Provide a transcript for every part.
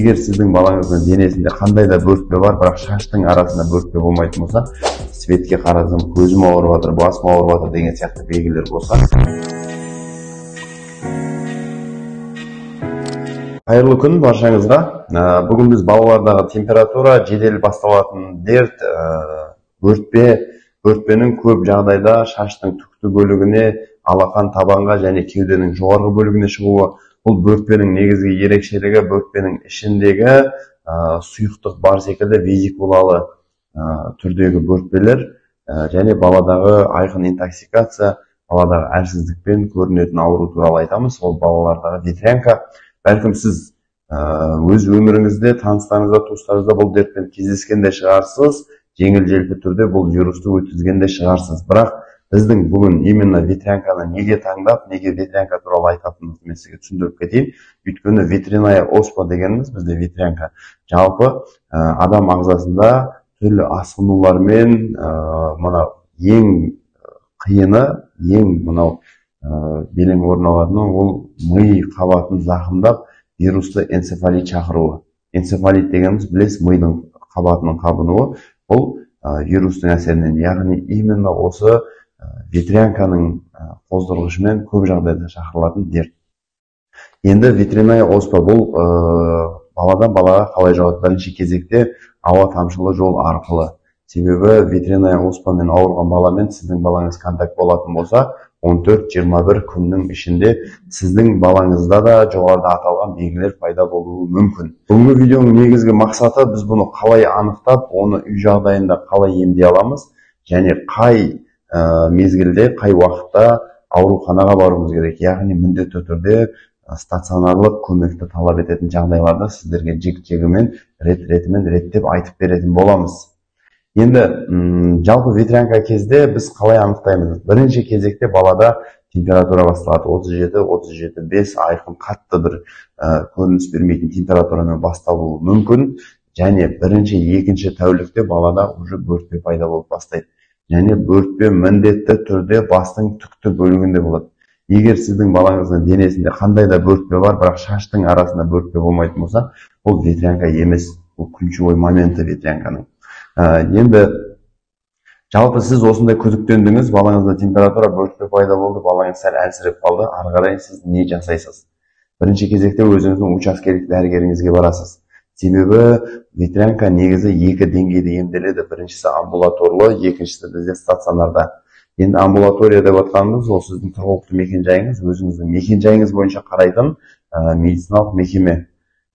Егер сіздің балаңыздың денесінде қандай да бөртпе бар, бірақ шаштың арасында бөртпе болмайтын болса, светке қарасам көзім ауырып жатыр, басым ауырып жатыр деген сияқты белгілер болса. Қайырлы күн баршаңызға. Бүгін біз балалардағы температура, жедел басталатын дерт, бөртпе, бөртпенің көп жағдайда шаштың түкті бөлігіне, алақан табанға және кеуденің жоғарғы бөлігіне шығуы. Бұл бөртпенің негізгі ерекшелігі бөртпенің ішіндегі сұйықтық бар секілді везикулалы түрдегі бөртпелер және баладағы айқын интоксикация, баладағы әлсіздікпен көрінетін ауру туралы айтамыз. Ол балалардағы ветрянка. Бәлкім сіз өз өміріңізде, таныстарыңызда, туыстарыңызда бұл дертпен кездескен де шығарсыз, жеңіл-желпі түрде бұл вирусты өткізген де шығарсыз. Бірақ біздің бүгін именно ветрянканы неге таңдап, неге ветрянка туралы айтатынымызды мен сізге түсіндіріп кетейін. Өйткені ветряная оспа дегеніміз бізде ветрянка. Жалпы адам ағзасында түрлі асқынулармен мына ең қиыны, ең мынау белең орын алатыны ол ми қабатын зақымдап вирусты энцефалит шақыруы. Энцефалит дегеніміз білесіз, мидың қабатының қабынуы. Бұл вирустың әсерінен, яғни именно осы ветрянканың қоздырғышымен көп жағдайда шақырылатын дерт. Енді ветряная оспа бұл баладан балаға қалай жұғады? Бірінші кезекте ауа тамшылы жол арқылы. Себебі ветряная оспамен ауырған баламен сіздің балаңыз контакт болатын болса, 14-21 күннің ішінде сіздің балаңызда да жоғарыда аталған белгілер пайда болуы мүмкін. Бүгінгі видеоның негізгі мақсаты біз бұны қалай анықтап, оны үй жағдайында қалай емдей аламыз және қай мезгілде, қай уақытта ауруханаға баруымыз керек. Яғни міндетті түрде стационарлық көмекті талап ететін жағдайларда сіздерге жік-жігімен, рет-ретімен реттеп айтып беретін боламыз. Енді жалпы ветрянка кезде біз қалай анықтаймыз? Бірінші кезекте балада температура басталады. 37, 37,5 айқын қатты бір көрініс бермейтін температурамен басталуы мүмкін. Және бірінші, екінші тәулікте балада уже бөртпе пайда болып бастайды. Және бөртпе міндетті түрде бастың түкті бөлігінде болады. Егер сіздің балаңыздың денесінде қандай да бөртпе бар, бірақ шаштың арасында бөртпе болмайтын болса, бұл ветрянка емес, бұл ключевой моменті ветрянканың. Енді жалпы сіз осындай күдіктендіңіз, балаңызда температура, бөртпе пайда болды, балаңыз сәл әлсіреп қалды, ары қарай сіз не жасайсыз? Бірінші кезекте өзіңіздің учаскелік дәрігеріңізге барасыз. Себебі ветрянка негізі екі деңгейде емделеді. Біріншісі амбулаторлы, екіншісі бізде стационарда. Енді амбулатория деп атқанымыз ол сіздің тұрғылықты мекен-жайыңыз, өзіңіздің мекен-жайыңыз бойынша қарайтын медициналық мекеме,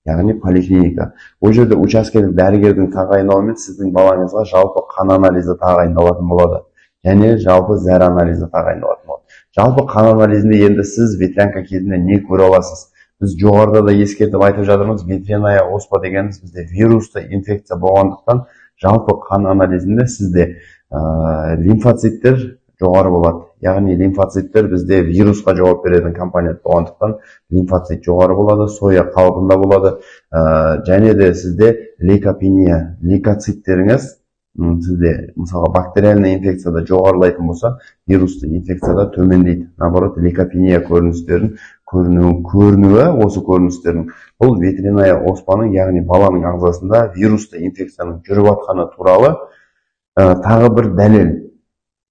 яғни поликлиника. Ол жерде учаскелік дәрігердің тағайындауымен сіздің балаңызға жалпы қан анализі тағайындалатын болады. Және жалпы зәр анализі тағайындалатын болады. Жалпы қан анализінде енді сіз ветрянка кезінде не көре аласыз? Біз жоғарыда да ескертіп айтып жатырмыз, ветряная оспа дегеніміз бізде вирусты инфекция болғандықтан жалпы қан анализінде сізде лимфоциттер жоғары болады. Яғни лимфоциттер бізде вирусқа жауап беретін компонент болғандықтан лимфоцит жоғары болады, соя қалпында болады. Және де сізде лейкопения, лейкоциттеріңіз сізде мысалға бактериальный инфекцияда жоғарылайтын болса, вирусты инфекцияда төмендейді. Наоборот, лейкопения көріністерін көрінуі, осы көріністердің бұл ветряная оспаның, яғни баланың ағзасында вирусты инфекцияның жүріп жатқаны туралы тағы бір дәлел.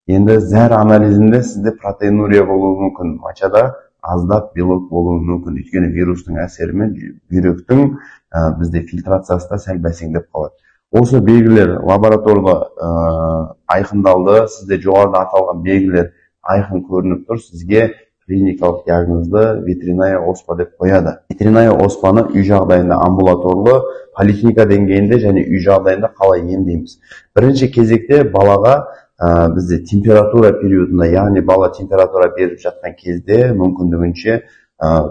Енді зәр анализінде сізде протеинурия болуы мүмкін, мочада аздап белок болуы мүмкін. Өйткені вирустың әсерімен бүйректің бізде фильтрациясы да сәл бәсеңдеп қалады. Осы белгілер лабораторда айқындалды, сізде жоғарыда аталған белгілер айқын көрініп тұр, сізге клиникалық диагнозды ветряная оспа деп қояды. Ветряная оспаны үй жағдайында амбулаторлы, поликлиника деңгейінде және үй жағдайында қалай емдейміз? Бірінші кезекте балаға бізде температура периодында, яғни бала температура беріп жатқан кезде мүмкіндігінше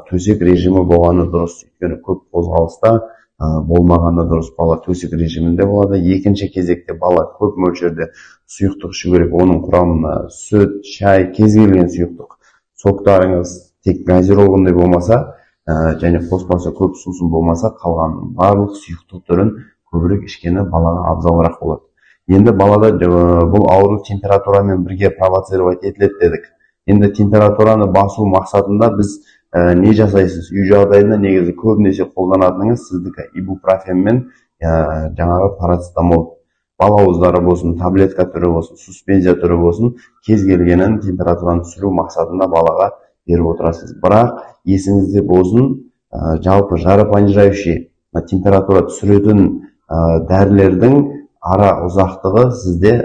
төсек режимі болғаны дұрыс. Өйткені көп қозғалыста болмағаны дұрыс, бала төсек режимінде болады. Екінші кезекте бала көп мөлшерде сұйықтық ішу керек. Оның құрамына сүт, шай, кез келген сұйықтық, соктарыңыз тек газированный болмаса және қоспасы көп сусын болмаса, қалған барлық сұйықтық түрін көбірек ішкені балаға абзалырақ болады. Енді балада бұл ауру температурамен бірге провоцировать етіледі дедік. Енді температураны басу мақсатында біз Не жасайсыз? Үй жағдайында негізі көбінесе қолданатыныңыз сіздікі ибупрофен мен жаңағы парацетамол. Балауыздары болсын, таблетка түрі болсын, суспензия түрі болсын, кез келгенін температураны түсіру мақсатында балаға беріп отырасыз. Бірақ есіңізде болсын, жалпы жаропонижающий, температура түсіретін дәрілердің ара ұзақтығы сізде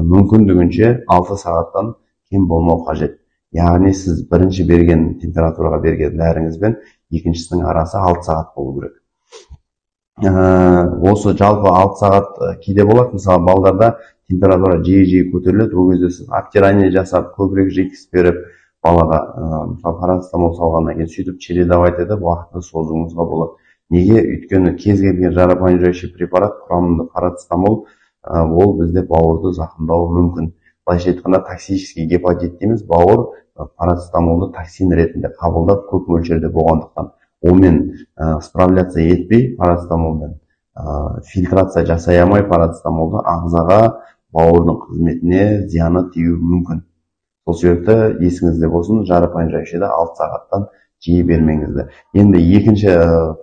мүмкіндігінше 6 сағаттан кем болмау қажет. Яғни сіз бірінші берген температураға берген дәріңізбен екіншісінің арасы 6 сағат болу керек. Осы жалпы 6 сағат кейде болады. Мысалы, балдарда температура жиі-жиі көтеріледі. Ол кезде сіз обтирание жасап, көбірек жидкость беріп, балаға, мысалы, парацетамол салғаннан кейін сөйтіп чередовать етіп уақытты созуыңызға болады. Неге? Өйткені кез келген жаропонижающий препарат құрамында парацетамол, ол бізде бауырды зақымдауы мүмкін. Былайша айтқанда, токсический гепатит дейміз. Бауыр парацетамолды токсин ретінде қабылдап, көп мөлшерде болғандықтан онымен справляться етпей, парацетамолмен фильтрация жасай алмай, парацетамолды ағзаға, бауырдың қызметіне зияны тиюі мүмкін. Сол себепті есіңізде болсын, жаропонижающийді 6 сағаттан жиі бермеңіздер. Енді екінші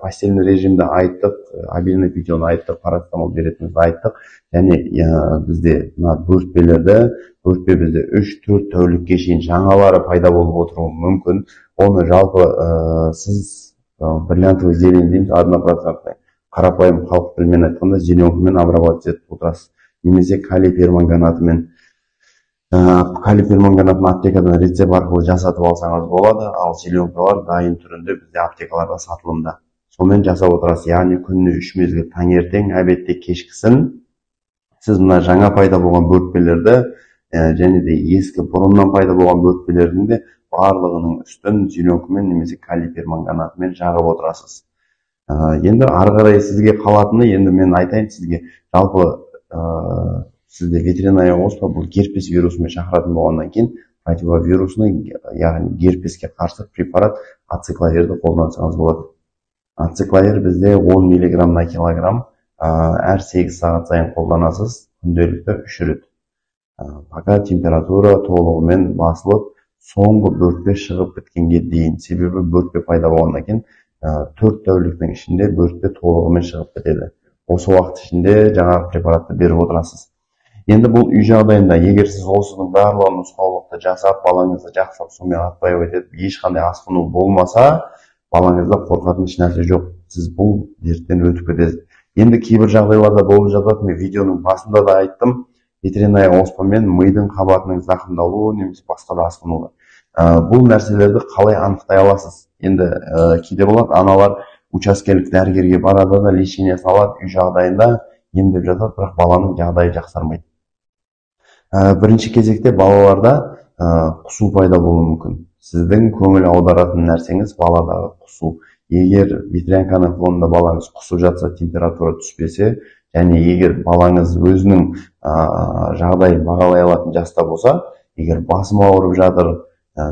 постельный режимді айттық, обильный питьені айттық, парацетамол беретінімізді айттық. Және бізде мына бөртпелерді, бөртпе бізде 3-4 тәулікке шейін жаңалары пайда болып отыруы мүмкін. Оны жалпы сіз бриллиантовый зелень дейміз, 1%-ный, қарапайым халық тілімен айтқанда, зеленкамен обрабатывать етіп отырасыз. Немесе калий перманганатымен. Калий перманганатын аптекадан рецепт арқылы жасатып алсаңыз болады, ал зеленкалар дайын түрінде бізде аптекаларда сатылымда. Сонымен жасап отырасыз, яғни күніне 3 мезгіл, таңертең, обедте, кешкісін сіз мына жаңа пайда болған бөртпелерді, және де ескі бұрыннан пайда болған бөртпелердің де барлығының үстін зеленкамен немесе калий перманганатымен жағып отырасыз. Енді ары қарай сізге қалатыны, енді мен айтайын сізге, жалпы сізде ветряная оспа бұл герпес вирусымен шақыратын болғаннан кейін противовирусный, яғни герпеске қарсы препарат ацикловирді қолдансаңыз болады. Ацикловир бізде 10 миллиграмм на килограмм, әр 8 сағат сайын қолданасыз, күнделікті 3 рет. Пока температура толығымен басылып, соңғы бөртпе шығып біткенге дейін. Себебі бөртпе пайда болғаннан кейін 4 тәуліктің ішінде бөртпе толығымен шығып бітеді. Осы уақыт ішінде жаңағы препаратты беріп отырасыз. Енді бұл үй жағдайында, егер сіз осының барлығын нұсқаулықты жасап, балаңызды жақсылап сумен отпаивать етіп, ешқандай асқыну болмаса, балаңызда қорқатын ешнәрсе жоқ. Сіз бұл дерттен өтіп кетесіз. Енді кейбір жағдайларда болып жатады, мен видеоның басында да айттым, ветряная оспамен мидың қабатының зақымдалуы немесе басқа да асқынулар. Бұл нәрселерді қалай анықтай аласыз? Енді кейде болады, аналар учаскелік дәрігерге барады да лечениесін алады, үй жағдайында емдеп жатады, бірақ баланың жағдайы жақсармайды. Бірінші кезекте балаларда құсу пайда болуы мүмкін. Сіздің көңіл аударатын нәрсеңіз баладағы құсу. Егер ветрянканың фонында балаңыз құсып жатса, температура түспесе, және егер балаңыз өзінің жағдайын бағалай алатын жаста болса, егер басым ауырып жатыр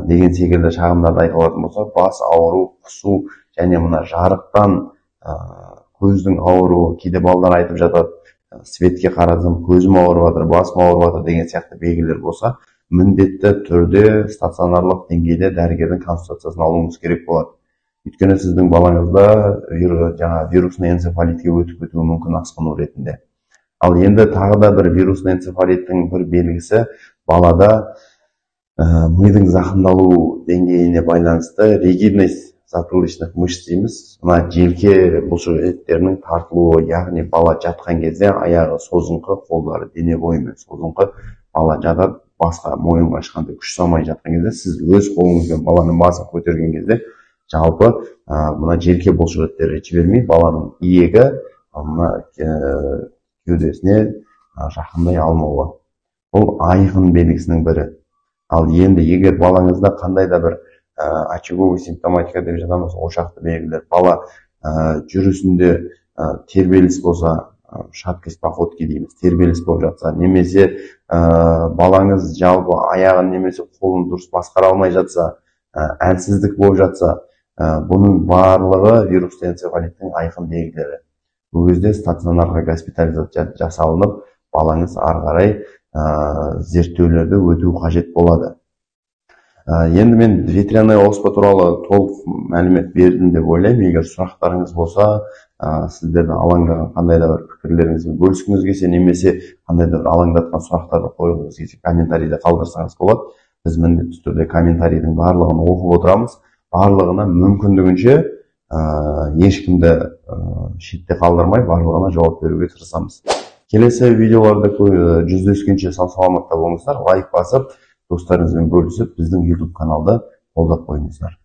деген секілді шағымдарды айта алатын болса, бас ауыру, құсу және мына жарықтан көздің ауыруы, кейде балалар айтып жатады, светке қарасам көзім ауырып жатыр, басым ауырып жатыр деген сияқты белгілер болса, міндетті түрде стационарлық деңгейде дәрігердің консультациясын алуыңыз керек болады. Өйткені сіздің балаңызда жаңа вирусный энцефалитке өтіп кетуі мүмкін асқыну ретінде. Ал енді тағы да бір вирусный энцефалиттің бір белгісі балада мидың зақымдалу деңгейіне байланысты ригидность затылочных мышц дейміз. Мына желке бұлшық еттерінің тартылуы, яғни бала жатқан кезде аяғы созыңқы, қолдары дене бойымен созыңқы, бала жатады, басқа мойынға ешқандай күш салмай жатқан кезде сіз өз қолыңызбен баланың басын көтерген кезде жалпы мына желке бұлшық еттері жібермей, баланың иегі мына кеудесіне жақындай алмауы. Бұл айқын белгісінің бірі. Ал енді егер балаңызда қандай да бір очаговый симптоматика деп жатамыз, ошақты белгілер, бала жүрісінде тербеліс болса, шаткость походки дейміз, тербеліс болып жатса, немесе балаңыз жалпы аяғын немесе қолын дұрыс басқара алмай жатса, әлсіздік болып жатса, бұның барлығы вирусты энцефалиттің айқын белгілері. Бұл кезде стационарға госпитализация жасалынып, балаңыз ары қарай зерттеулерді өту қажет болады. Енді мен ветряная оспа туралы толық мәлімет бердім деп ойлаймын. Егер сұрақтарыңыз болса, сіздерді алаңдаған қандай да бір пікірлеріңізбен бөліскіңіз келсе, немесе қандай да бір алаңдатқан сұрақтарды қойғыңыз келсе, комментарийде қалдырсаңыз болады. Біз міндетті түрде комментарийдің барлығын оқып отырамыз. Барлығына мүмкіндігінше ешкімді шетте қалдырмай, барлығына жауап беруге тырысамыз. Келесі видеоларда жүздескенше сау саламатта болыңыздар. Лайк басып, достарыңызбен бөлісіп, біздің YouTube каналды қолдап қойыңыздар.